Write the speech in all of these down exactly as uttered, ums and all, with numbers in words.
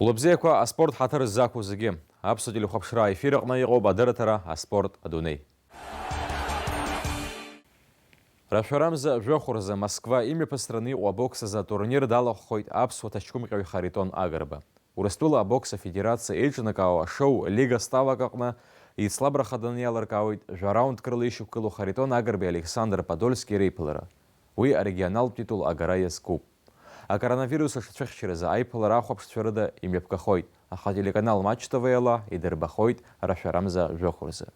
Хәлыбзиақәа аспорт ҳаҭыр ззақәу зегьы. Аԥсуа телехәаԥшра аефир аҟны иҟоуп адырраҭара «Аспорт адунеи». Рашәарамза жәохә рзы Москва имҩаԥысраны иҟоу абокс азы атурнир далахәхоит аԥсуа ҭаҷкәымҟьаҩ Харитон Агрба. Урыстәыла абокс афедерациа еиҿнакаауа ашоу Лига ставак аҟны еицлабраха даны иалыркаауеит жәа раундк рыла ишьақәгылоу Харитон Агрбеи Александр Подольски реиԥылара. Уи арегионалтә титул агара иазкуп. Акоронавирус аҽацәыхьчаразы аиԥылара ахәаԥшцәа рыда имҩаԥгахоит, аха телеканал Матч Т В ала идырбахоит рашәарамза жәохә рзы.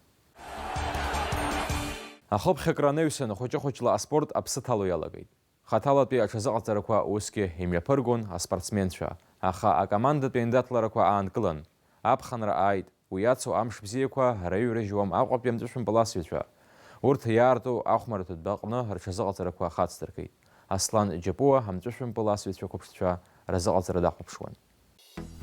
Ахыԥхьакра анаҩсан, хәыҷы-хәыҷла аспорт аԥсы ҭало иалагеит. Хаҭалатәи аҽазыҟаҵарақәа усгьы имҩаԥыргон аспортсменцәа, аха акомандатәи аиндаҭларақәа аанкылан, аԥхынра ааит, уи иацу амш бзиақәа раҩрыжьуам Аҟәатәи амҵәышәымпыл асыҩцәа. Урҭ иаарту ахәмарҭатә баҟны рҽазыҟаҵарақәа хацдыркит. Аслан Џьапуа амҵәышәымпыл асыҩцәа қәыԥшцәа разыҟаҵара дахәаԥшуан.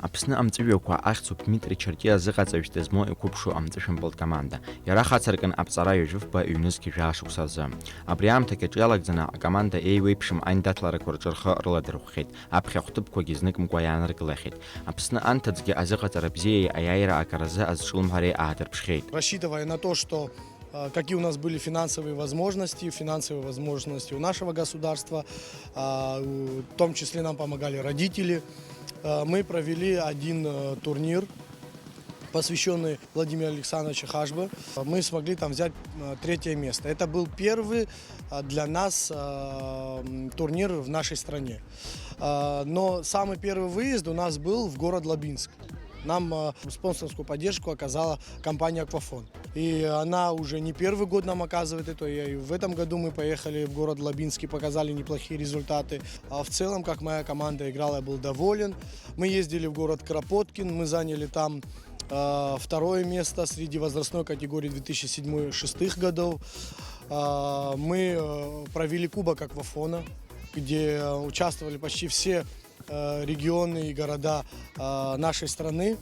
Аԥсны амҵәыжәҩақәа ахьӡуп Дмитри Чаркиа зыҟаҵаҩцәа дызмоу иқәыԥшу амҵәышәымпылтә команда. Иара хацыркын аԥҵара ҩажәифба ҩнызқь жәаа шықәса рзы. Абри аамҭагь аҿы иалагӡаны акоманда еиуеиԥшым аиндаҭларақәа рҿы рхы рыладырхәхьеит, аԥхьа ахәҭыԥқәагьы зныкымкәа иааныркылахьеит. Аԥсны анҭыҵгьы азыҟаҵара бзиеи аиааира агаразы азҿлымҳареи аадырԥшхьеит. Рассчитывая на то, что, а, какие у нас были финансовые возможности, финансовые возможности у нашего государства, а, у, в том числе нам помогали родители, а, мы провели один, э, турнир, посвящённый Владимиру Александровичу Хашбе. Мы смогли там взять, э, третье место. Это был первый, э, для нас, э, м, турнир в нашей стране. Э, но самый первый выезд у нас был в город Лабинск. Нам, э, спонсорскую поддержку оказала компания «Аквафон». И она уже не первый год нам оказывает это. И в этом году мы поехали в город Лабинск и показали неплохие результаты. А в целом, как моя команда играла, я был доволен. Мы ездили в город Кропоткин, мы заняли там, э, второе место среди возрастной категории две тысячи седьмой шестых годов. А, мы, э, провели Кубок Аквафона, где участвовали почти все, э, регионы и города, э, нашей страны.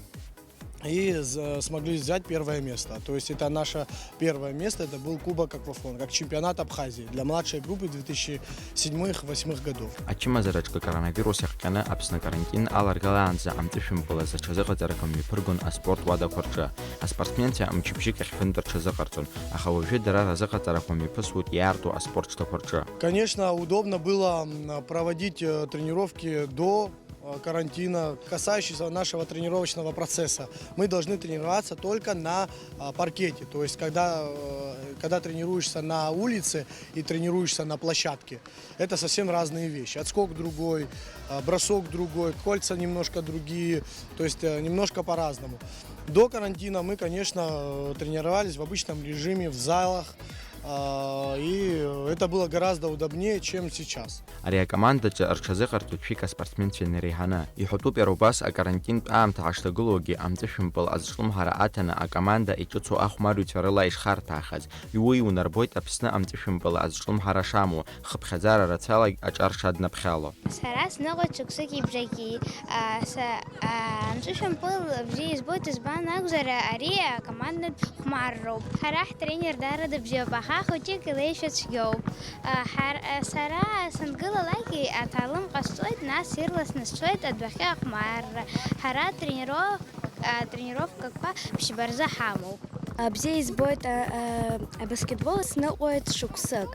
И з-, смогли взять первое место. То есть это наше первое место, это был Кубок Аквафон, как чемпионат Абхазии для младшей группы две тысячи седьмых-восьмых годов. Ачымазараҿы акоронавирус иахҟьаны Аԥсны акарантин аларгалаанӡа амҵәышәымпыл азы аҽазыҟаҵарақәа мҩаԥыргон аспорт уадақәа рҿы. Аспортсменцәа мчыбжьык иахьфынтәа рҽазыҟарҵон, аха уажәы дара разыҟаҵарақәа мҩаԥысуеит иаарту аспорт шҭақәа рҿы. Конечно, удобно было, м, проводить, э, тренировки до, э, карантина. Касающиеся нашего тренировочного процесса, мы должны тренироваться только на, а, паркете. То есть, когда, э, когда тренируешься на улице и тренируешься на площадке, это совсем разные вещи. Отскок другой, а, бросок другой, кольца немножко другие, то есть, э, немножко по-разному. До карантина мы, конечно, э, тренировались в обычном режиме, в залах, а, и это было гораздо удобнее, чем сейчас. Ари акомандаҿы рҽазыҟарҵоит шәҩык аспортсменцәа инареиҳаны. Иҳәатәуп иара убас акарантинтә аамҭа ҳашҭагылоугьы амҵәышәымпыл азҿлымҳара аҭаны акоманда иҿыцу ахәмарҩцәа рыла ишхарҭәаахаз. Уи унарбоит Аԥсны амҵәышәымпыл азҿлымҳара шамоу, хыԥхьаӡара рацәалагь аҿар шаднаԥхьало. Сара сныҟәоит шықәсыки бжаки. А, са-, а, амҵәышәымпыл бзиа избоит, избан акәзар, ари акомандатә хәмарроуп. Ҳара ҳтренер даара дыбзиоуп, аха хәыҷык илеишәа цәгьоуп. А, ҳар-, а, сара сангылалакгьы аҭаалым ҟасҵоит, нас ирласны сцоит адәахьы ахәмарра. Ҳара трениров-, а, тренировкақәа ԥшьба рзы ҳамоуп. А, бзиа избоит, а, а, абаскетбол сныҟәоит шықәсык.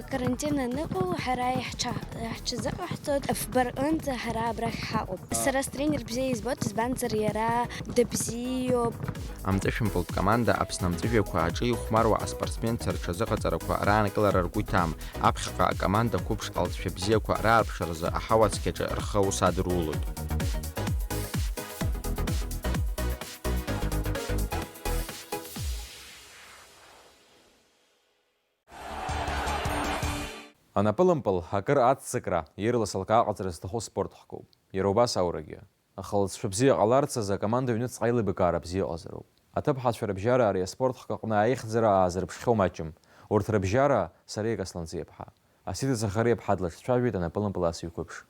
Акарантин аныҟоу, ҳара иаҳҽа-, иаҳҽазыҟаҳҵоит, фба рҟынӡа ҳара абрахь ҳаҟоуп. Сара стренер бзиа избоит, избанзар иара дыбзиоуп. Амҵәышәымпылтә команда Аԥсны амҵәыжәҩақәа аҿы ихәмаруа аспортсменцәа рҽазыҟаҵарақәа раанкылара ргәы иҭам. Аԥхьаҟа акоманда қәыԥш алҵшәа бзиақәа раарԥшразы аҳауа цқьаҿы рхы аус адырулоит. Анапылымпыл, акыр аццакра, ирлас алкаа ҟаҵара зҭаху спорт хкуп. Иара убас аурагьы. Аха лҵшәа бзиа ҟаларц азы акоманда ҩнуҵҟа аилибакаара бзиа ыҟазароуп. Аҭыԥҳацәа рыбжьара ари аспорт хкы аҟны аихьӡара аазырԥшхьоу маҷым. Урҭ рыбжьара Сариак Асланӡиаԥҳа, Асида Захариаԥҳа длаҽцәажәеит анапылымпыл асыҩқәыԥш.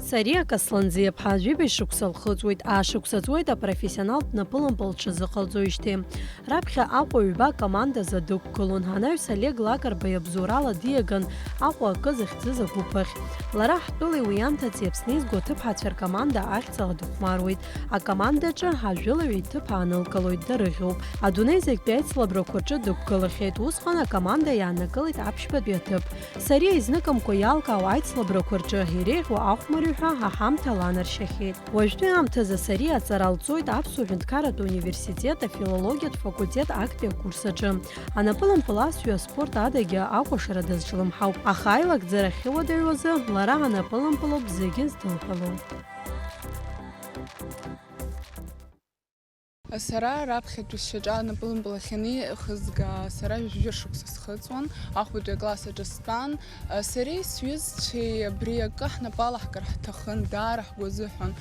Сариа Касланӡиаԥҳа жәибжь шықәса лхыҵуеит, аашықәса ҵуеит апрофессионалтә напылымпыл лҽазыҟалҵоижьҭеи. Раԥхьа Аҟәа ҩба акомандазы дықәгылон, анаҩс Олег Лакрба иабзоурала диаган Аҟәа акы захьӡыз агәыԥ ахь. Лара ҳтәылеи уи анҭыҵи Аԥсны изго аҭыԥҳацәа ркоманда ахьӡала дыхәмаруеит. Акомандаҿы ажәылаҩ иҭыԥ аанылкылоит, дарыӷьуп. Адунеи зегьтәи аицлабрақәа рҿы дықәгылахьеит, усҟан акоманда иааннакылеит аԥшьбатәи аҭыԥ. Сариа изныкымкәа иалкаау аицлабрақәа рҿы иреиӷьу ахәмарҩ ҳәа аҳамҭа ланаршьахьеит. Уажәтәи аамҭазы Сариа аҵара лҵоит Аԥсуа ҳәынҭқарратә университет афилологиатә факультет актәи акурс аҿы. Анапылампыл асҩы аспорт адагьы акәашара дазҿлымҳауп, аха аилагӡара ахьыуадаҩуазы лара анапылампылоуп зегьы здылҳәало. Сара раԥхьатәи сшьаҿа анапылампыл ахь анеихызга, сара жәаҩа шықәса схыҵуан, ахәбатәи акласс аҿы стәан. Сареи сҩызцәеи абри акы ҳнапы алаҳкыр ҳҭахын, даара ҳгәы азыҳәон.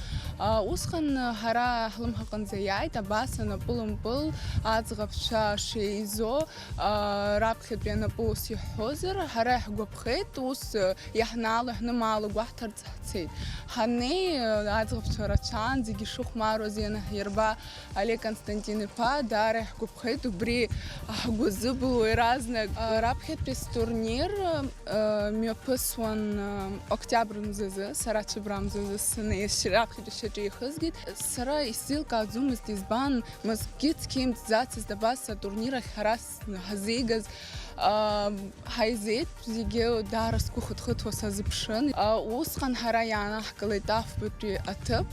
Усҟан ҳара ҳлымҳаҟынӡа иааит, абас анапылампыл аӡӷабцәа шеизо, раԥхьатәи анапы ус иҳәозар, ҳара иаҳгәаԥхеит, ус иаҳнаало, иаҳнымаало гәаҳҭарц ҳцеит. Ҳаннеи, аӡӷабцәа рацәан, зегьы шыхәмаруаз ианаҳирба, Олег Константин-иԥа, даара иаҳгәаԥхеит, убри ҳгәы азыбылуа иаразнак. Раԥхьатәи стурнир мҩаԥысуан октиабр мзазы, сара ацәыббра мзазы саннеиз, раԥхьатәи сшьаҿа ихызгеит. Сара исзеилкааӡомызт, избан, мызкгьы цқьа имҵӡацызт абас атурнир ахь ҳара ҳазигаз, ҳаизеит, зегьы даара сгәы хыҭхыҭуа сазыԥшын. Усҟан ҳара иаанаҳкылеит афбатәи аҭыԥ,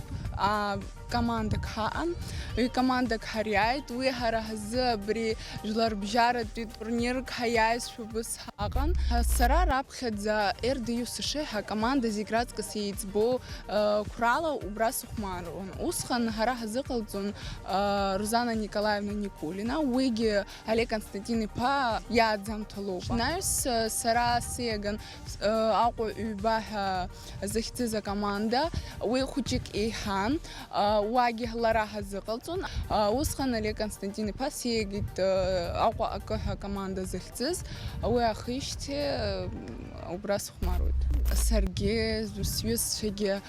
командак ҳаҟан, ҩ-командак ҳариааит, уи ҳара ҳзы абри жәларбжьаратәи турнирк ҳаиааизшәа убыс ҳаҟан. Сара раԥхьаӡа Р Д Ю С Ш ҳәа акоманда зегь раҵкыс еиҵбоу қәрала убра сыхәмаруан. Усҟан ҳара ҳазыҟалҵон Рузана Николаевна Никулина, уигьы Олег Константин-иԥа иааӡамҭа лоуп. Анаҩс, сара сиаган Аҟәа ҩба ҳәа захьӡыз акоманда, уи хәыҷык еиҳан, уагьы лара ҳазыҟалҵон. Усҟан Олег Константин-иԥа сиагеит Аҟәа акы ҳәа акоманда захьӡыз, уи ахижьҭеи убра сыхәмаруеит. Саргьы, сҩызцәагьы,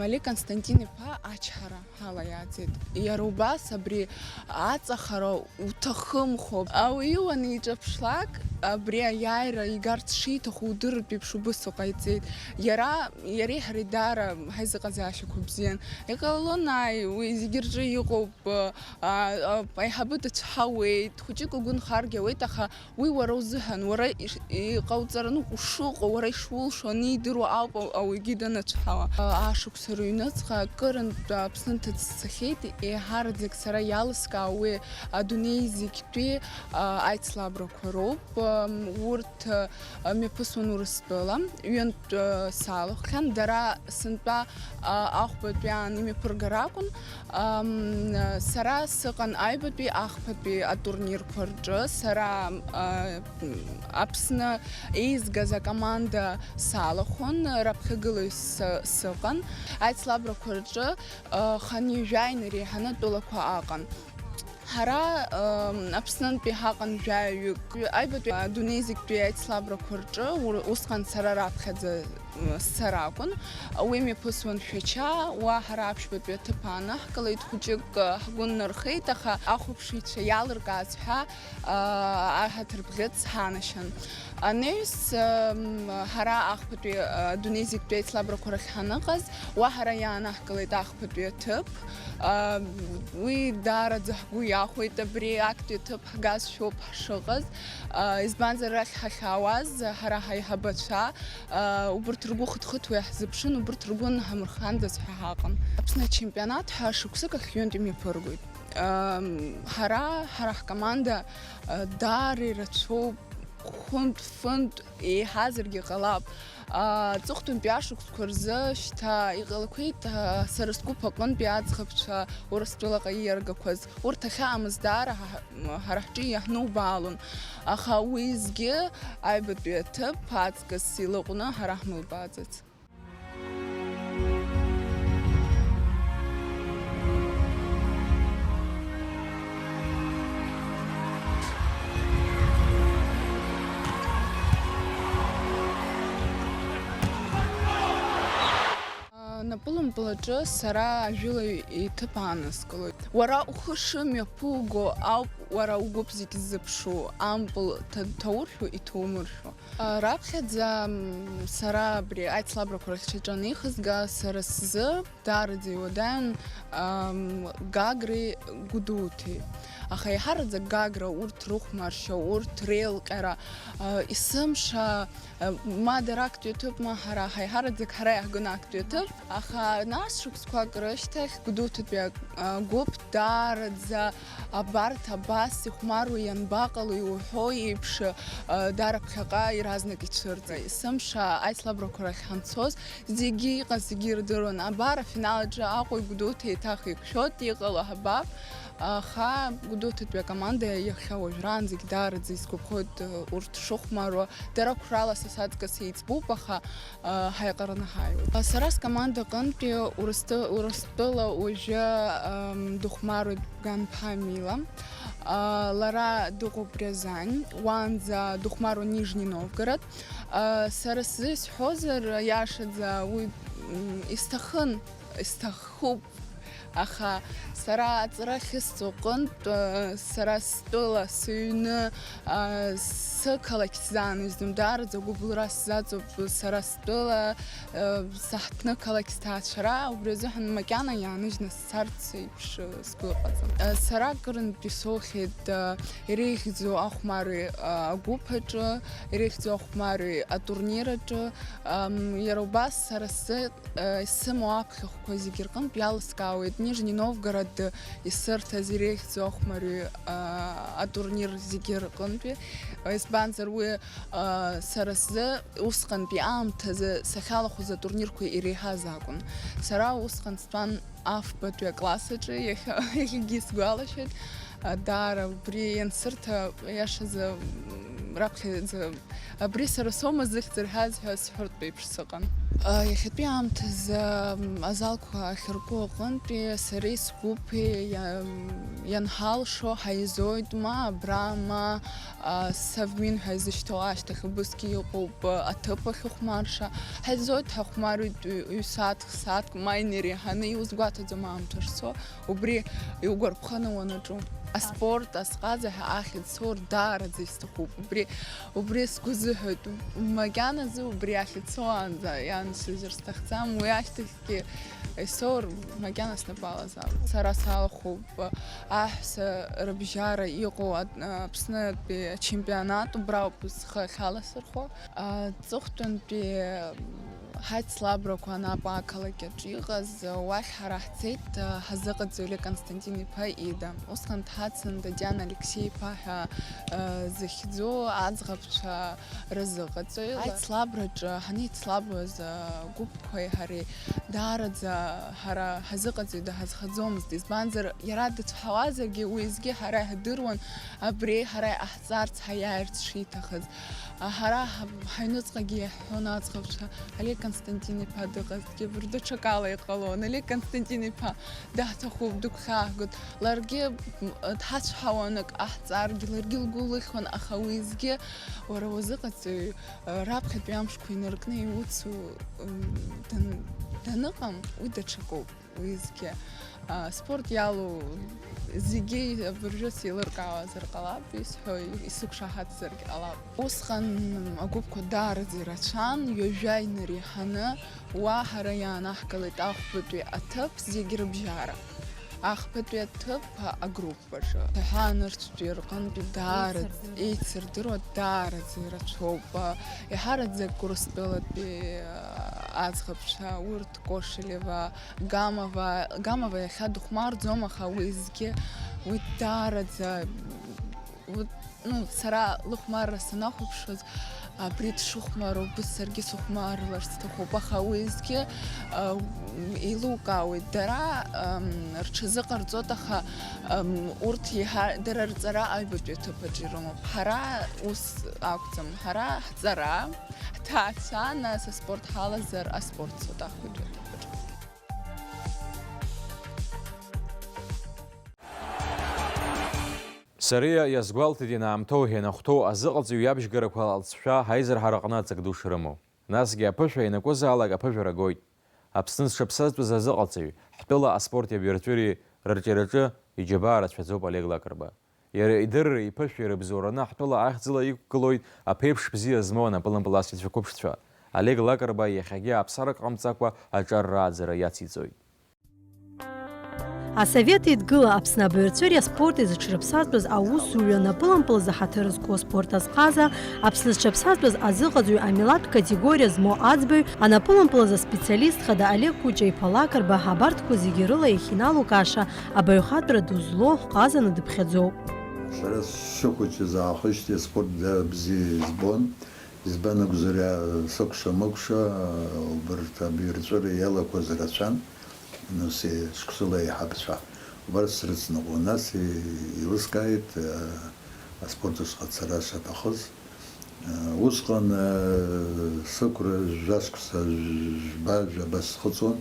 Олег Константин-иԥа ачҳара ҳалаиааӡеит. Иара убас абри аҵахара уҭахымхо. Ауаҩы уаниҿаԥшлак, абри аиааира игарц шиҭаху удырратә еиԥш убыс уҟаиҵеит. Иара, иареи ҳареи даара ҳаизыҟазаашьақәа бзиан. Иҟалалон, ааи, уи зегьы рҿы иҟоуп, а, а, аиҳабы дыцәҳауеит, хәыҷык угәы нхаргьы ауеит, аха Уи уара узыҳәан, уара иш-, иҟауҵараны ушыҟоу, уара ишулшо анидыруа ауп ау-, ауаҩгьы данацәҳауа. Ашықәса рыҩныҵҟа акырынтә Аԥсны дҭацәцахьеит, еиҳараӡак сара иалыскаауа уи адунеи зегьтәи, а, аицлабрақәа роуп. Ам, урҭ, а, мҩаԥысуан Урыстәыла, ҩынтә, а, салахәхьан, дара сынтәа, а, ахәбатәи аан имҩаԥыргар акәын. Ам, сара сыҟан аҩбатәи ахԥатәи атурнирқәа рҿы. Сара, а, Аԥсны еизгаз акоманда салахәын, раԥхьагылаҩ сы-, сыҟан. Аицлабрақәа рҿы, а, хынҩажәа инареиҳаны тәылақәа аҟан. Ҳара, ам, Аԥснынтәи ҳаҟан жәаҩык. Аҩбатәи адунеи зегьтәи аицлабрақәа рҿы ур-, усҟан сара раԥхьаӡа сцар акәын. Уи мҩаԥысуан Шәача, уа ҳара аԥшьбатәи аҭыԥ аанаҳкылеит, хәыҷык ҳгәы ннархеит, аха ахәаԥшыҩцәа иалыркааз ҳәа, аа, аҳаҭыр бӷьыц ҳанашьан. Анаҩс, м, ҳара ахԥатәи, а, адунеи зегьтәи аицлабрақәа рахь ҳаныҟаз, уа ҳара иаанаҳкылеит ахԥатәи аҭыԥ. А, уи даараӡа ҳгәы иахәеит, абри актәи аҭыԥ ҳгазшәоуп ҳшыҟаз, а, избанзар, арахь ҳахьаауаз ҳара ҳаиҳабацәа, а, убырҭ ргәы хыҭхыҭуа иаҳзыԥшын, убырҭ ргәы нҳамырхандаз ҳәа ҳаҟан. Аԥсны ачемпионат ҳәа шықәсык ахь ҩынтә имҩаԥыргоит. Ам, ҳара, ҳара ҳкоманда, а, даара ирацәоуп, хәынтә-фынтә еиҳазаргьы ҟалап. Аҵыхәтәантәи ашықәсқәа рзы шьҭа иҟалақәеит, а, сара сгәыԥ аҟынтәи аӡӷабцәа Урыстәылаҟа ииаргақәаз. Урҭ ахьаамыз даара ҳа-, ҳара ҳҿы иаҳнубаалон, аха уеизгьы аҩбатәи аҭыԥ аҵкыс илаҟәны ҳара ҳмылбааӡац. Напылымпылаҿы сара ажәылаҩ иҭыԥ ааныскылоит. Уара ухы шымҩаԥуго ауп уара угәыԥ зегь ззыԥшу, ампыл ҭа-, ҭауршәу, иҭоумыршәу. А, раԥхьаӡа, м, сара абри аицлабрақәа рахь сҽаҿанеихызга, сара сзы даараӡа иуадаҩын, ам, Гагреи Гәдоуҭеи. Аха еиҳараӡак Гагра урҭ рыхәмаршьа, урҭ реилҟьара, а, есымша, а, ма дара актәи аҭыԥ, ма ҳара, ҳаиҳараӡак ҳара иаҳгон актәи аҭыԥ. Аха нас шықәсқәак рышьҭахь Гәдоуҭатәи ак-, а, гәыԥ даараӡа абарҭ абас ихәмаруа ианбаҟало иуҳәо еиԥш, а, дара ԥхьаҟа иаразнак ицәырҵит. Есымша аицлабрақәа рахь ҳанцоз, зегьы иҟаз зегьы ирдыруан. Абар, афинал аҿы Аҟәеи Гәдоуҭеи еиҭах еиқәшәоит, иҟало ҳабап. Аха Гәдоуҭатәи акоманда иахьа уажәраанӡагь даараӡа исгәаԥхоит, урҭ шыхәмаруа. Дара қәрала са саҵкыс еиҵбуп, аха, а, ҳаиҟараны ҳааиуеит. Сара скоманда аҟынтәи Урыстәы-, Урыстәыла уажәы, ам, дыхәмаруеит Ганԥа Мила. А, лара дыҟоуп Рязань, уаанӡа дыхәмаруан Нижний Новгород. А, сара сзы исҳәозар, иашаӡа, уи, м, исҭахын, исҭахуп. Аха сара аҵара ахьысҵо аҟынтә, а, сара стәыла, сыҩны, а, сықалақь сзааныжьӡом, даараӡа агәыбылра сзаҵоуп сара стәыла, а, саҳҭны қалақь сҭаацәара, убри азыҳәан макьана иааныжьны сцарц еиԥш, а, сгәы ыҟаӡам. А, сара акырынтә исоухьеит, а, иреиӷьӡоу ахәмарҩы, а, агәыԥ аҿы, иреиӷьӡоу ахәмарҩы атурнир аҿы, ам, иара убас сара сзы, а, исымоу аԥхьахәқәа зегьы рҟынтә иалыскаауеит Нижний Новгород исырҭаз иреиӷьӡоу ахәмарҩы, а, атурнир зегьы рҟынтәи. Избанзар, уи, а, сара сзы усҟантәи аамҭазы сахьалахәыз атурнирқәа иреиҳаз акәын. Сара усҟан стәан афбатәи акласс аҿы, иахьа, иахьагьы исгәалашәоит. А, даара убри иансырҭа, иашазы, м, раԥхьаӡа абри сара соума зыхьӡ рҳәаз ҳәа сҳәартә еиԥш сыҟан. А, иахьатәи аамҭазы, м, азалқәа ахьырку аҟынтәи сареи сгәыԥи иа-, м, ианҳалшо ҳаизоит, ма абра, ма, а, Совмин ҳәа изышьҭоу ашьҭахь убысгьы иҟоуп, а, аҭыԥ ахьыхәмарша. Ҳаизоит, ҳахәмаруеит ҩ-, ҩ-сааҭк, сааҭк, ма инеиреиҳаны, иузгәаҭаӡом аамҭа шцо. Убри иугәарԥханы уанаҿу. Аспорт, азҟаза ҳәа ахьӡ соур даараӡа исҭахуп. Убри, убри сгәы зыҳәоит. Макьаназы убри ахьӡ соуаанӡа иаансыжьыр сҭахӡам. Уи ашьҭахьгьы исоур макьана снапы алазаап. Сара салахәуп аҳәса рыбжьара иҟоу Ад-, Аԥснытәи ачемпионат, убра ауп схы ахьаласырхәо. Аҵыхәтәантәи Ҳаицлабрақәа Анапа ақалақь аҿы иҟаз, уахь ҳара ҳцеит, ҳазыҟаҵаҩ Олег Константин-иԥа ида. Усҟан дҳацын Дадиан Алексеи-иԥа ҳәа, э, зыхьӡу аӡӷабцәа рызыҟаҵаҩ. Аицлабраҿы ҳанеицлабуаз, э, гәыԥқәеи ҳареи даараӡа ҳара ҳазыҟаҵаҩ даҳазхаӡомызт, избанзар, иара дацәҳауазаргьы, уеизгьы ҳара иаҳдыруан абри ҳара иҟаҳҵарц, ҳаиааирц шиҭахыз. Ҳара ҳа-, ҳаҩныҵҟагьы иаҳҳәон аӡӷабцәа, Олег Константин-иԥа дыҟазҭгьы, абри даҽакала иҟалон. Олег Константин-иԥа даҳҭахуп, дыгәхьаахгоит. Ларгьы, м, дҳацәҳауан, ак ҟаҳҵаргьы, ларгьы лгәы лыхьуан, аха уеизгьы уара уазыҟаҵаҩ, раԥхьатәи амшқәа инаркны иуцу, м, дан-, даныҟам, уи даҽакоуп. Уеизгьы, а, спорт иалоу зегьы абыржәы сеилыркаауазар ҟалап, исҳәо исықәшаҳаҭзаргь ҟалап. Усҟан агәыԥқәа даараӡа ирацәан, ҩажәа инареиҳаны, уа ҳара иаанаҳкылеит ахәбатәи аҭыԥ зегь рыбжьара. Ахԥатәи аҭыԥ агруппаҿы. Аҳәаанырцәтәи рҟынтәи даара еицырдыруа, еицырдыруа даараӡа ирацәоуп. Еиҳараӡак Урыстәылатәи аӡӷабцәа, урҭ Кошелева, Гамова, Гамова иахьа дыхәмарӡом, аха уеизгьы уи даараӡа, вот, ну, сара лыхәмарра санахәаԥшуаз, абри дшыхәмаруа убыс саргьы сыхәмарларц сҭахуп, аха уеизгьы, а, еилукаауеит. Дара, ам, рҽазыҟарҵоит, аха, ам, урҭ иаҳа дара рҵара аҩбатәи аҭыԥ аҿы ирымоуп. Ҳара ус акәӡам, ҳара ҳҵара, ҳҭаацәа, нас аспорт ҳалазар, аспорт цоит ахәыҷы. Сариа иазгәалҭеит ианаамҭоу, ианахәҭоу азыҟаҵаҩ иабжьгарақәа алҵшәа ҳаизырҳараҟны аҵак ду шрымоу. Насгьы аԥышәа ианакәызаалак аԥыжәара гоит. Аԥсны зҽаԥсазтәыз азыҟаҵаҩ, ҳтәыла аспорти абаҩрҵәыреи рырҿиараҿы иџьабаа рацәаӡоуп Олег Лакрба. Иара идырра, иԥышәеи рыбзоураны ҳтәыла ахьӡала иқәгылоит аԥеиԥш бзиа змоу анапылампыл асыцәа қәыԥшцәа. Олег Лакрба иахьагьы аԥсарак ҟамҵакәа аҿар рааӡара иациҵоит. Асовет Еидгыла Аԥсны абаҩрҵәыреи аспорти зыҽрыԥсазтәыз аусзуҩы, анапылампылазы ҳаҭыр зқәу аспорт азҟаза, Аԥсны зҽаԥсазтәыз азыҟаҵаҩ, амилаҭтә категориа змоу аӡбаҩ, анапылампылазы аспециалист хада Олег Кәыҷа-иԥа Лакрба абарҭқәа зегьы рыла иахьиналукааша абаҩхатәра ду злоу ҟазаны дыԥхьаӡоуп. Сара сшыхәыҷыз аахижьҭеи аспорт даара бзиа избон. Избан акәзар, сыкәша-мыкәша, убарҭ абаҩрҵәыра иалақәаз рацәан, нас шықәсыла еиҳабацәа. Убарҭ срыцныҟәон, нас еилыскааит, аспорт ашҟа ацара шаҭахыз. Усҟан, сықәра жәашықәса, жәба, жәаба схыҵуан,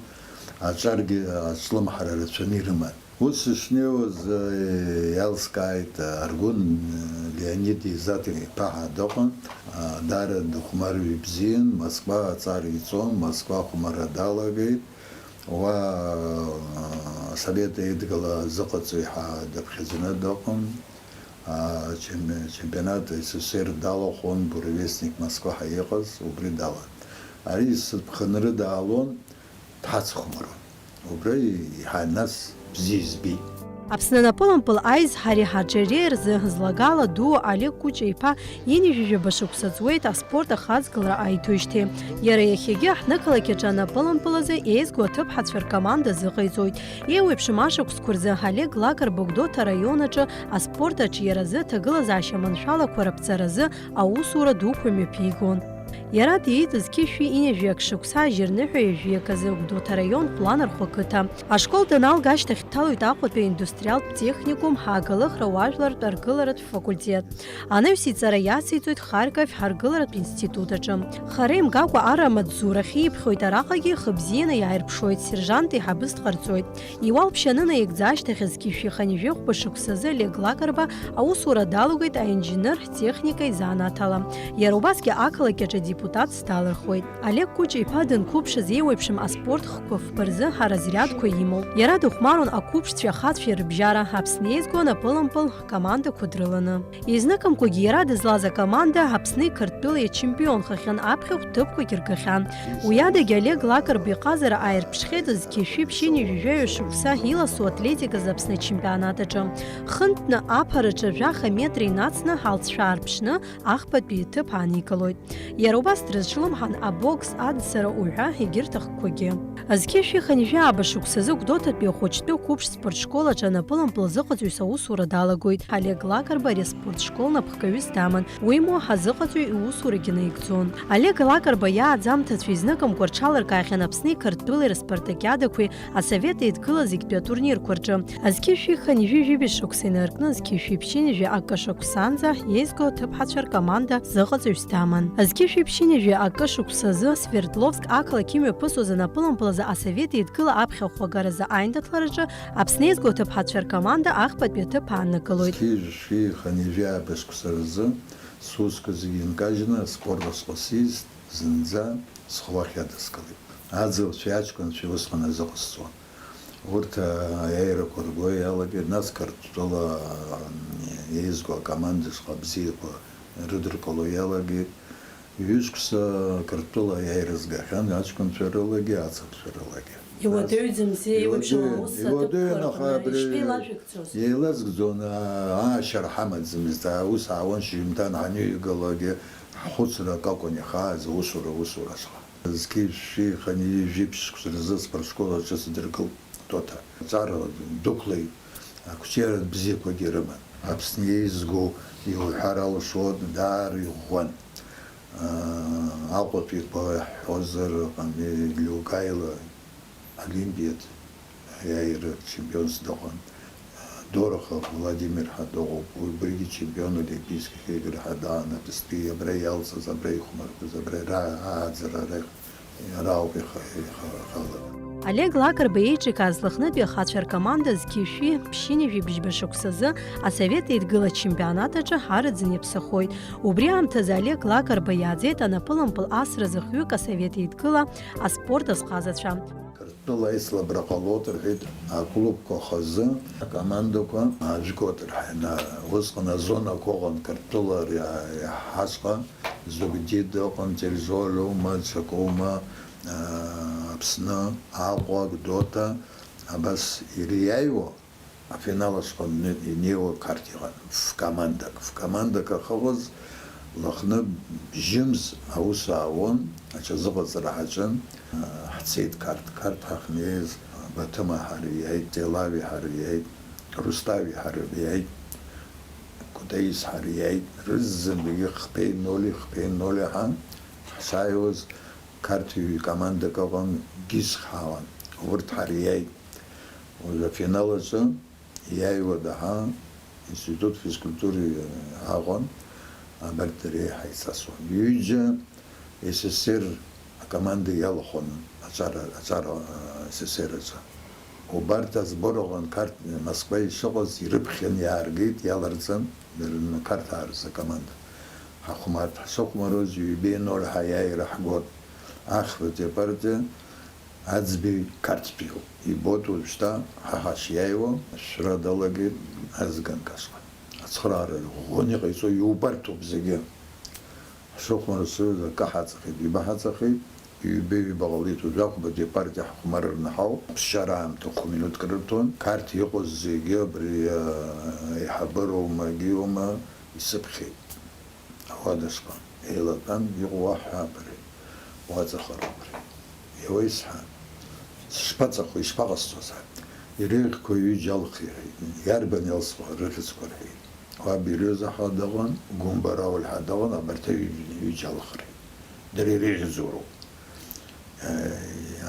аҿаргьы аҿлымҳара рацәаны ирыман. Ус ишнеиуаз, э, иалскааит, э, Аргәын, э, Леонид Изат-иԥа ҳәа дыҟан, э, даара дыхәмарҩы ибзиан, Москва аҵара иҵон, Москва ахәмарра далагеит. Уа, э, Асовет Еидгыла азыҟаҵаҩ ҳәа дыԥхьаӡаны дыҟан. А, чем-, чемпионат С С С Р далахәын, буревестник Москва ҳәа иҟаз, убри далан. Ари сыԥхынрыда аалон, дҳацхәмаруан. Убра иҳа-, нас бзиа избеит. Аԥсны анапылампыл аизҳареи ҳаҿареи рзы злагала ду Олег Кәыҷа-иԥа ҩажәижәаба шықәса ҵуеит аспорт ахаҵгылара ааиҭоижьҭеи. Иара иахьагьы ҳнықалақь аҿы анапылампыл азы еизго аҭыԥҳацәа ркоманда азыҟаиҵоит. Еиуеиԥшым ашықәсқәа рзы Олег Лакрба Гәдоуҭа араион аҿы аспорт аҿиаразы, аҭагылазаашьа маншәалақәа раԥҵаразы аусура дуқәа мҩаԥигон. Иара диит зқьи шәи ҩажәи акы шықәса ажьырныҳәа ҩажәи акы азы Гәдоуҭа араион Хәланархә ақыҭа. Ашкол даналга ашьҭахь дҭалоит Аҟәатәи аиндустриалтә техникум ҳагалыхра уаажәлартә аргыларатә факультет. Анаҩс иҵара иациҵоит Харьков ҳаргыларатә институт аҿы. Хара имгакәа арра амаҵзурахь ииԥхьоит, араҟагьы ихы бзианы иааирԥшуеит, сержант еиҳабыс дҟарҵоит. Иуалԥшьа анынаигӡа ашьҭахь зқьи шәи хынҩажәи хәба шықәсазы Олег Лакрба аусура далагоит аинженер техникеи занааҭала. Иара убасгьы ақалақь аҿы адепутатс далырхуеит. Олег Кәыҷа-иԥа данқәыԥшыз еиуеиԥшым аспорт хкқәа фба рзы аразрядқәа имоуп. Иара дыхәмаруан ақәыԥшцәеи ахацәеи рыбжьара, Аԥсны еизго анапылампыл командақәа дрыланы. Изныкымкәагьы иара дызлаз акоманда Аԥсни Қырҭтәылеи ачемпионхахьан, аԥхьахә ҭыԥқәагьы ргахьан. Уи адагьы Олег Лакрба иҟазара ааирԥшхьеит зқьи шәи ԥшьынҩажәи жәаҩа шықәса иласу атлетиказ Аԥсны ачемпионат аҿы. Хынтәны аԥараҿы жәаха метра инацны алҵшәа аарԥшны, ахԥатәи аҭыԥ ааникылоит. Иара убас дрызҿлымҳан абокс, адсара уҳәа егьырҭ ахкқәагьы. Зқьи шәи хынҩажәи ааба шықәсазы Гәдоуҭатәи ахәыҷтәы қәыԥш спортшкол аҿы анапылампыл азыҟаҵаҩыс аусура далагоит. Олег Лакрба ари аспортшкол напхгаҩыс даман, уимоу ҳазыҟаҵаҩ иусурагьы наигӡон. Олег Лакрба иааӡамҭацәа изныкымкәа рҽаларкаахьан Аԥсни Қырҭтәылеи рыспартакиадақәеи Асовет Еидгыла зегьтәи атурнирқәа рҿы. Зқьи шәи хынҩажәи жәибжь шықәса инаркны зқьи шәи ԥшьынҩажәи акы шықәсанӡа еизго аҭыԥҳацәа ркоманда зыҟаҵаҩыс даман. Зқьи шәи ԥшьынҩажәи акы шықәсазы Свердловск ақалақь имҩаԥысуаз анапылампыл азы Асовет Еидгыла аԥхьахә агаразы аиндаҭлараҿы Аԥсны еизго аҭыԥҳацәа ркоманда ахԥатәи аҭыԥ ааннакылоит. Зқьи шәи хынҩажәи ааба шықәса рзы сусқәа зегьы нкажьны аспорт ашҟа сист, зынӡа схы уахь иадыскылеит. Аӡырҩцәеи аҷкәынцәеи усҟан азыҟасҵон. Урҭ аиааирақәа рго иалагеит, нас Қырҭтәыла еизго акоманда шҟа бзиақәа рыдыркыло иалагеит. Ҩышықәса Қырҭтәыла аиааира згахьан аҷкәынцәа рылагьы, ацыԥцәа рылагьы. Иуадаҩӡамзи, еиуеиԥшым аус аҭыԥқәа рҟны ишԥеилажәгӡоз? Еилазгӡон, аа, аашьара ҳамаӡамызт, аус аауан, шьыжьымҭан ҳаныҩагылогьы, ҳхәыцра акакәын иахааз аусура, аусура ашҟа. Зқьи шәи хынҩажәи жәиԥшь шықәса рзы спортшкол аҿы сыдыркылт Тоҭа. Аҵара дықәлеит, ақәҿиара бзиақәагьы рыман. Аԥсны еизго иуҳәар алшоит, даара иӷәӷәан. Аҟәатәиқәа ҳҳәозар, ҟамлеи Лиугаила олимпиад аиааира чемпионс дыҟан. Дорохов Владимир ҳәа дыҟоуп, уи убригьы чемпион олимпийских игр ҳәа даан, абызтәи абра иалҵыз, абра ихәмарқәаз, абра ра-, ааӡара ра-, Иара ауп иха-, иха-, ихала. Олег Лакрба еиҿикааз Лыхнытәи ахацәа ркоманда зқьи шәи ԥшьынҩажәи бжьба шықәсазы Асовет Еидгыла ачемпионат аҿы ҳараӡын иаԥсахоит. Убри аамҭазы Олег Лакрба иааӡеит анапылампыл асра зыхҩык Асовет Еидгыла аспорт азҟазацәа. Қырҭтәыла аицлабра ҟалоит рҳәеит аклубқәа хазы, акомандақәа аажәгоит рҳәеит. Усҟан азонақәа ыҟан Қырҭтәыла ари ҳашҟа, Зугди дыҟан, Терзоль аума, Цакоума, Аԥсны, Аҟәа, Гәдоуҭа, абас ириааиуа афинал ашҟа инеиуа Қарҭ иҟан, ф-командак, ф-командак ахьыҟаз Лыхны бжьымз аус аауан, аҽазыҟаҵара ҳаҿын, ҳцеит Қарҭ, Қарҭ ҳахьнеиз, Баҭымаа ҳара иааит, Телави ҳара иааит, Русҭави ҳара иааит, Кәтаиси ҳара иааит, рызынтәгьы хԥеи ноли, хԥеи ноли ҳәа ҳшааиуаз, Қарҭ ҩ-командак ыҟан, Гисхаауан, урҭ ҳара иааит. Уажә афинал аҿы иааиуа даҳа институт физкультура аҟан, абарҭ дара еиҳа ицасуан. Ҩыџьа С С С Р акоманда иалахәын аҿар, аҿар, а, С С С Р аҿы. Убарҭ асбор аҟан Қарҭ, Москва ишыҟаз ирыԥхьан иааргеит, иаларҵан, дара Қарҭ аарц акоманда. Ҳахәмарт, ҳшыхәмаруаз ҩбеи ноль ҳәа иааира ҳгот. Ахԥатәи апартиа Аӡбеи Қарҭтәиоуп. Ибоит уажәшьҭа ҳа ҳашиааиуа, ашәра далагеит азганк ашҟа. Ацхыраара ӷәӷәаны иҟаиҵо иубарҭоуп зегьы. Ҳшыхәмарцәаз акы ҳаҵахеит, ҩба ҳаҵахеит, ҩба-ҩба ҟалеит, уажә ахәбатәи апартиа ҳхәмарырны ҳауп. Ԥсшьара аамҭа хә-минуҭк рырҭон. Қарҭ иҟоз зегьы абри, а, аиҳабыроума, агьиума, исыԥхьеит. Ауадашҟа еилатәан, иҟоу уаҳа абри, уаҵахар убри. Иауеисҳәа, сышԥаҵахо, ишԥаҟасҵо ҳәа. Иреиӷьқәа ҩыџьа алхи рҳәеит. Иарбан иалсуа рыхьӡқәа рҳәеит. Уа Бериоза ҳәа дыҟан, Гәымба Рауль ҳәа дыҟан, абарҭ аҩ-, ҩыџьа алхрит. Дара иреиӷьӡоу роуп.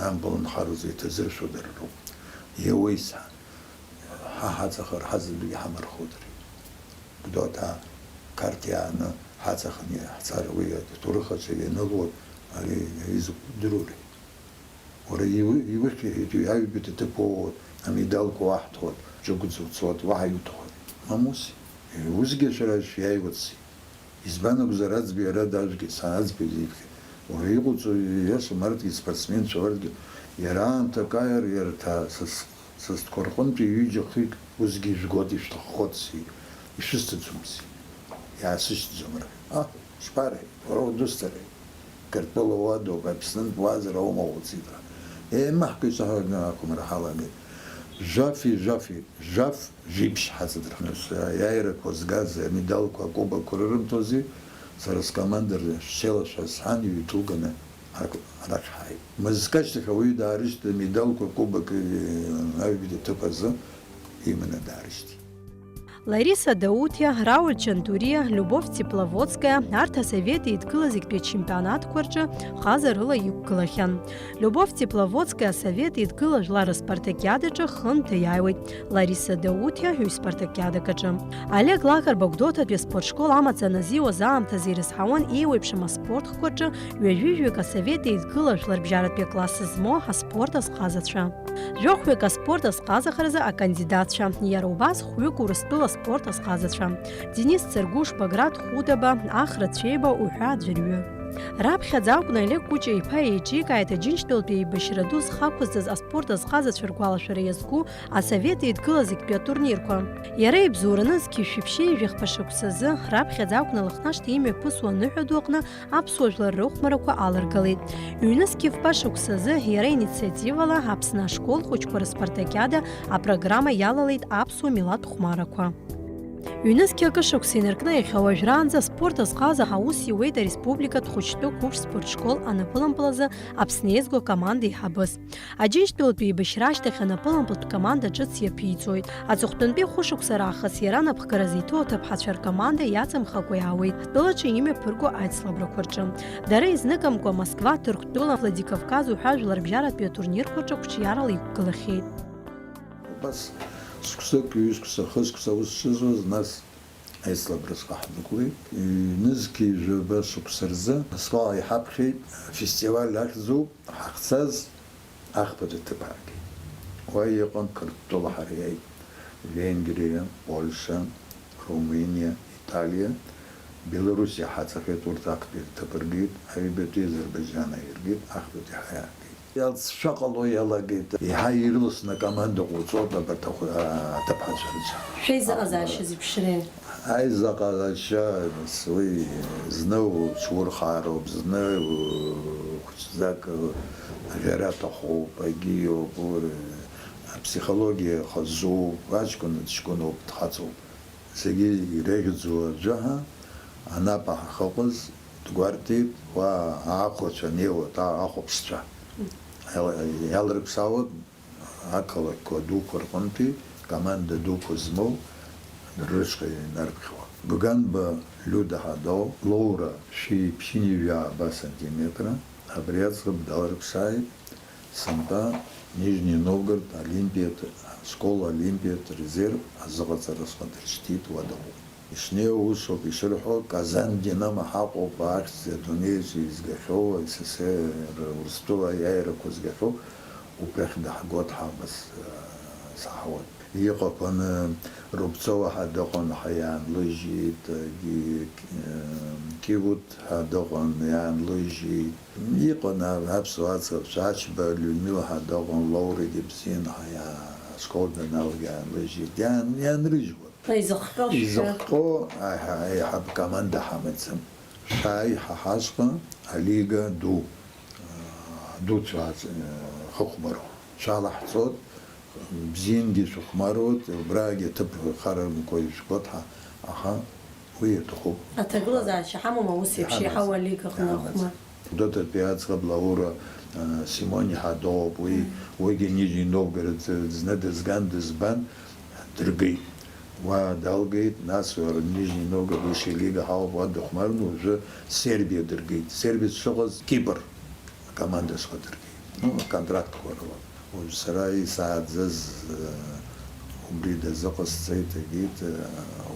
Амбылын ҳаруза иҭазыршәу дара роуп. Иауеисҳәа, ҳа ҳаҵахар ҳазынтәык иҳамырхоит рҳәеит. Гәдоуҭа, Қарҭ иааны ҳаҵаханы ҳцар, уи аҭоурых аҿы ианылуа, ари, ари изакәтәы дырури? Уара иу-, иухьи, иҳәеит, уи аҩбатәи аҭыԥ уоуоит, амедалқәа уаҳҭоит, џьоукы уцоит, уаҳа иуҭахуи? Мамуси, усгьы шәара шәиааиуаци? Избан акәзар, Аӡбеи иара дажәгеит, сан Аӡбеи зиԥхьеит. Уара иҟоуҵо, иашам, арҭгьы спортсменцәа, уаргьы, иара аамҭак ааир, иара ҭаа-, са с-, Са стәқәа рҟынтәи ҩыџьа-хҩык усгьы ижәгоит, ишәҭаххоит, си, ишәысҭаӡом, си. Иаасышьҭӡом, рҳәеит. А, шԥари, уара удусҭари? Қырҭтәыла уадоуп, Аԥснынтә уаазар аума уцит, ҳәа. Еимаҳкыҩцәа ҳәа акәымра ҳалагеит. Жәафи, жәафи, жәаф, жәиԥшь ҳаҵадырхәны, ус, аиааирақәа згаз амедалқәа, акубокқәа рырымҭози, сара скоманда рзы шәҽеилашәҳа сҳәан, иҩҭылганы Арахь ҳааит. Мызкы ашьҭахь ауаҩы даарышьҭит, амедалқәа, акубок, аҩбатәи аҭыԥ азы иманы даарышьҭит. Лариса Даутиа, Рауль Чантуриа, Любовь Тепловодская, арҭ асовет еидгыла зегьтәи ачемпионатқәа рҿы хазарыла иқәгылахьан. Любовь Тепловодская асовет еидгыла жәлар рыспартакиадаҿы хынтә иааиуеит. Лариса Даутиа ҩ-спартакиадак аҿы. Олег Лакрба Гәдоуҭатәи аспортшкол амаҵ аназиуаз аамҭазы ирызҳауан еиуеиԥшым аспорт хкқәа рҿы ҩажәи жәаҩык асовет еидгыла жәларбжьаратәи акласс змоу аспорт азҟазацәа. Жәохәҩык аспорт азҟазахаразы акандидатцәа, иара убас хәҩык Урыстәыла аспорт азҟазацәа, Денис Цергуш, Баграт Хәыдаба, Ахра Цәеиба уҳәа аӡәырҩы. Раԥхьаӡа акәны Олег Кәыча-иԥа еиҿикааит Аџьынџьтәылатәи еибашьра ду зхы ақәызҵаз аспорт азҟазацәа ргәалашәара иазку асовет еидгыла зегьтәи атурнирқәа. Иара ибзоураны зқьи жәшәи ԥшьынҩажәи хԥа шықәсазы, раԥхьаӡа акәны Лыхнашҭа имҩаԥысуа аныҳәа ду аҟны аԥсуа жәлар рыхәмарақәа аларгалеит. Ҩнызқьи фба шықәсазы иара инициативала Аԥсны ашкол хәыҷқәа рыспартакиада апрограмма иалалеит аԥсуа милаҭ хәмарақәа. Ҩнызқьи акы шықәса инаркны иахьа уажәраанӡа аспорт азҟаза аус иуеит ареспубликатә хәыҷтәы қәыԥш спортшкол анапылампыл азы Аԥсны еизго акоманда еиҳабыс. Аџьынџьтәылатәи еибашьра ашьҭахь анапылампылтә команда ҿыц иаԥиҵоит. Аҵыхәтәантәи хәышықәса раахыс иара анапхгара зиҭо аҭыԥҳацәа ркоманда иаҵамхакәа иаауеит, тәылаҿы имҩаԥырго аицлабрақәа рҿы. Дара изныкымкәа Москва, Ҭырқәтәыла, Владикавказ уҳәа жәларбжьаратәи атурнирқәа рҿы қәҿиарала иқәгылахьеит. Убас шықәсык, ҩышықәса, хышықәса аус шызуаз, нас Аицлабразы ҳдәықәлеит. Ҩнызқьи жәаба шықәса рзы асҟак иҳаԥхьеит, фестиваль ахьӡуп ҳахьцаз, ахԥатәи аҭыԥ ҳаргеит. Уа иҟан Қырҭтәыла ҳара иааит, Венгриа, Польша, Румыниа, Италиа, Белоруссиа ҳаҵахеит, урҭ актәи аҭыԥ ргеит, аҩбатәи Азербаиџьан аиргеит, ахԥатәи ҳара иааргеит. Алҵшәа ҟало иалагеит, еиҳа ирылсны акоманда ҟоуҵоит абарҭ ахә-, аҭыԥҳацәа рыцҳа. Шәеизыҟазаашьа зеиԥшроу? Аизыҟазаашьа, уи зны уҽурхаароуп, зны хәыҷӡак аӷьара аҭахуп, агьиоуп, ур-, аԥсихологиа хазуп, аҷкәын дҷкәыноуп, дхаҵоуп. Зегьы иреиӷьӡоу аӡәы ҳа, анапа ҳахьыҟаз, дгәарҭеит, уа аахәацәа неиуеит, а-, ахәаԥшцәа. Иал-, иалрыԥсаауеит ақалақьқәа дуқәа рҟынтәи команда дуқәа змоу рышҟа инарԥхьауа. Гәганба Лиуда ҳәа дауп, лоура шәи ԥшьынҩажәи ҩба сантиметра, абри аӡӷаб далрыԥсааит. Сынтәа Нижний Новгород Олимпиатә, ашкол Олимпиатә резерв азыҟаҵараҵәҟьа дыршьҭит, уа дыҟоуп. Ишнеиуа усоуп, ишырҳәо, Казан Динамо ҳаҟоуп, ахьӡ адунеиаҿ изгахьоу, С С С Р Урыстәыла аиааирақәа згахьоу, убрахь даҳгоит ҳамаз, саҳауеит. Иҟақәаны Рубцова ҳәа дыҟан, ҳа иаанлыжьит, Ги-, Киут ҳәа дыҟан, иаанлыжьит. Иҟан а-, аԥсуа аӡӷабцәа, Ачба Людмила ҳәа дыҟан, Лаура Гебзиан ҳәа иа-, ашкол даналга иаанлыжьит. Иаан-, иаанрыжьуан. Изыхҟьо шәа- Изыхҟьо аиҳа-, аиҳаб команда ҳамаӡам. Шәааи ҳа ҳашҟа алига ду, а, дуцәа аҵ-, а, хыхәмаруа. Шәалаҳҵоит, бзиангьы шәыхәмаруеит, убраагьы аҭыԥ харамкәа ижәгоит ҳа, аха уи иаҭахуп. Аҭагылазаашьа ҳамоума ус еиԥш иаҳау алигаҟны ахәмар? Гәдоуҭатәи аӡӷаб Лаура, а, Симони ҳәа дыҟоуп, уи, уигьы Нижний Новгород зны дызган, дызбан, дыргеит. Уа далгеит, нас уара Нижний Новгород высшая лига ҳауп, уа дыхәмарны уажәы Сербиа дыргеит. Сербиа дшыҟаз Кипр акоманда шҟа дыргеит. Ну, аконтрактқәа рыла. Уажә сара исааӡаз, э, убри дазыҟасҵеит, егьит, э,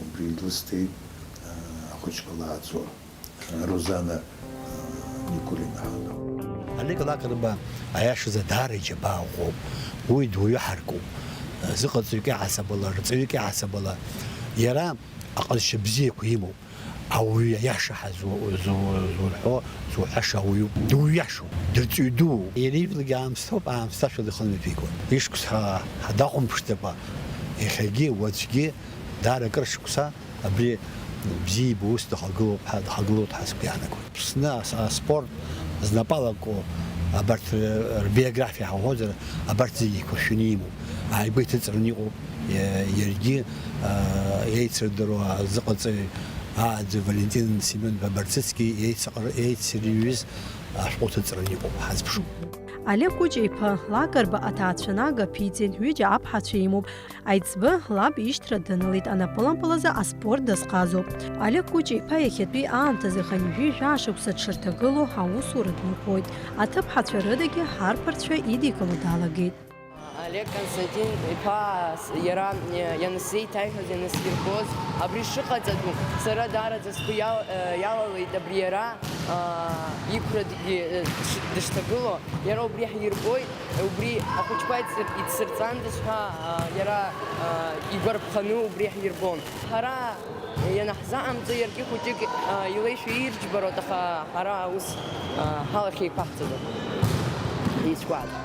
убри длысҭеит, э, ахәыҷқәа лааӡо. Рузана, э, Никулина ҳәа. Олег Лакрба аиашазы даара иџьабаа ӷәӷәоуп. Уи дуаҩы ҳаркуп. Зыҟаҵаҩык иаҳасабала, рҵаҩык иаҳасабала. Иара аҟазшьа бзиақәа имоуп. Ауаҩы аиаша ҳәа зу-, зу-, зурҳәо, зуҳәаша ауаҩуп. Дуаҩы иашоуп, дырҵаҩы дууп. Иара ижәлагьы аамсҭоуп, аамсҭашәа ихы нырԥигоит. Ишықәс ҳа-, ҳдахәамԥшӡакәа, иахьагьы, уаҵәгьы, даара акыр шықәса абри бзиа ибо ус дахагылоуп ҳәа, дахагылоуп ҳәа сгәы иаанагоит. Аԥсны ас-, аспорт знапы алаку абарҭ р-, рбиографиа ҳаҳәозар, абарҭ зегьы еиқәыршәаны имоуп. Ааигәа иҭыҵраны иҟоуп. Иа-, иаргьы, аа, еицырдыруа азыҟаҵаҩ, ааӡаҩ Валентин Семен-иԥа Барцыцки еицаҟар-, еицырҩыз ашәҟәы ҭыҵраны иҟоуп, ҳазԥшу. Олег Кәыҷа-иԥа Лакрба аҭаацәанага ԥиҵеит, ҩыџьа аԥҳацәа имоуп. Аиҵбы лаб ишьҭра данылеит, анапылампылазы аспорт дазҟазоуп. Олег Кәыҷа-иԥа иахьатәи аамҭазы хынҩажәи жәаа шықәса дшырҭагылоу аусура ду ҟоит. Аҭыԥҳацәа рыдагьы ҳарԥарцәа идикыло далагеит. Олег Константин-иԥа, с-, иара, э, ианысзеиҭаиҳәоз, ианысирбоз, абри шыҟаҵатәу, сара даараӡа сгәы иал-, э, иалалеит абри иара, аа, иқәрадгьы, э, дыш-, дышҭагылоу, иара убри ҳирбоит, убри ахәыҷқәа идсыр-, идсырҵандаз ҳәа, аа, иара, аа, игәарԥханы убри ҳирбон. Ҳара ианаҳзаҟамҵо, иаргьы хәыҷык, аа, илеишәа ирџьбароуп, аха ҳара ус, аа, ҳалахь еиқәаҳҵаӡом. Ҳизқәааӡом.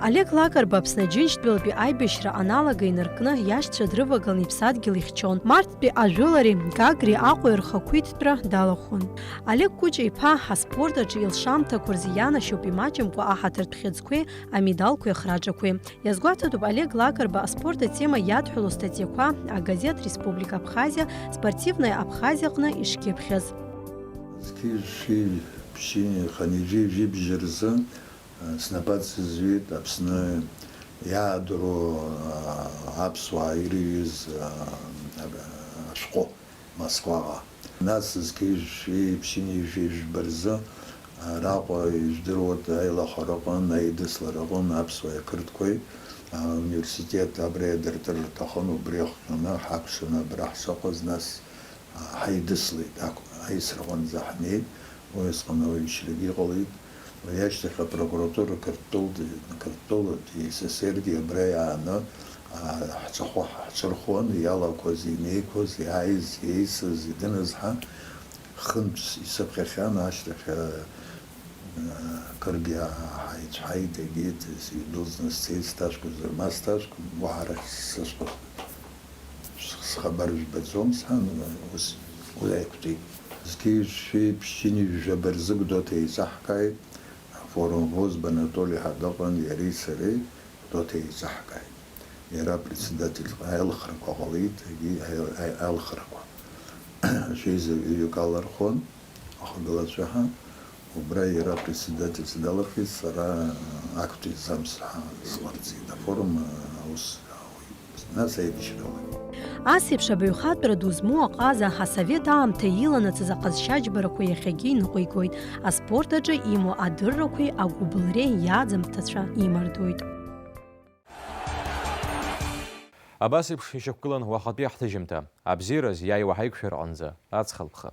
Олег Лакрба Аԥсны Аџьынџьтәылатәи аибашьра аналага инаркны, иашьцәа дрывагылан иԥсадгьыл ихьчон. Марттәи ажәылареи Гагреи Аҟәеи рхақәиҭтәра далахәын. Олег Кәыҷа-иԥа аспорт аҿы илшамҭақәа рзы ианашьоуп имаҷымкәа аҳаҭыртә хьыӡқәеи амедалқәеи ахраҿақәеи. Иазгәаҭатәуп Олег Лакрба аспорт атема иадҳәалоу статиақәа агазеҭ Республика Абхазиа, Спортивная Абхазиа аҟны ишкьыԥхьаз. Зқьи жәшәи ԥшьи хынҩажәи жәибжь рзы, э, снапы ацызҩит Аԥсны иаадыруа, э, аԥсуаа ирыҩыз, э, ашәҟәы Москваҟа. Нас зқьи жәшәи ԥшьынҩажәи жәба рзы, э, араҟа ижәдыруада аилахәара ыҟан, аидыслара ыҟан аԥсуааи ақырҭқәеи, э, ауниверситет абра иадыртыр рҭахын, убри ахҟьаны ҳакәшаны абра ҳшыҟаз, нас Ҳаидыслеит, аисраҟынӡа ҳнеит, уи усҟан ауаҩшьрагьы иҟалеит. Уи ашьҭахь апрокуратура Қырҭтәылатәи, Қырҭтәылатәи СССР-гьы абра иааны, ҳҵәахәы ҳаҳҿырхуан, иалақәаз, инеиқәаз, иааиз, иеисыз, идыныз ҳәа хынтә исыԥхьахьан, ашьҭахь, кыргьы ҳаицәҳаит, егьит, сидәылҵны сцеит, сҭаскәа, зырма сҭаскәа, уаҳа арахь сышҟа. Схабар жәбаӡом, сҳәан, ус уи аиқәтәеит. Зқьи жәшәи ԥшьынҩажәаба рзы Гәдоуҭа еиҵаҳкааит, афорум вузба Анатоли ҳәа дыҟан, иареи сареи Гәдоуҭа еиҵаҳкааит. Иара апредседатель аилыхрақәа ҟалеит, егьи аил-, аи-, аилыхрақәа. Шәеиза ҩык алархон, ахагылацәа ҳәа. Убра иара апредседательство далырхит, сара актәи замс ҳәа сҟарҵеит, афорум аус ауит. Нас аибашьрала. Ас еиԥш абаҩхатәра ду змоу аҟаза асовет аамҭа иланацыз аҟазшьа џьбарақәа иахьагьы иныҟәигоит, аспорт аҿы имоу адыррақәеи агәыбылреи иаӡамҭацәа имардоит. Абас еиԥш ишьақәгылан уахатәи ҳҭыжьымҭа. Абзиараз иааиуа ҳаиқәшәар аҟынӡа, аҵх алԥха.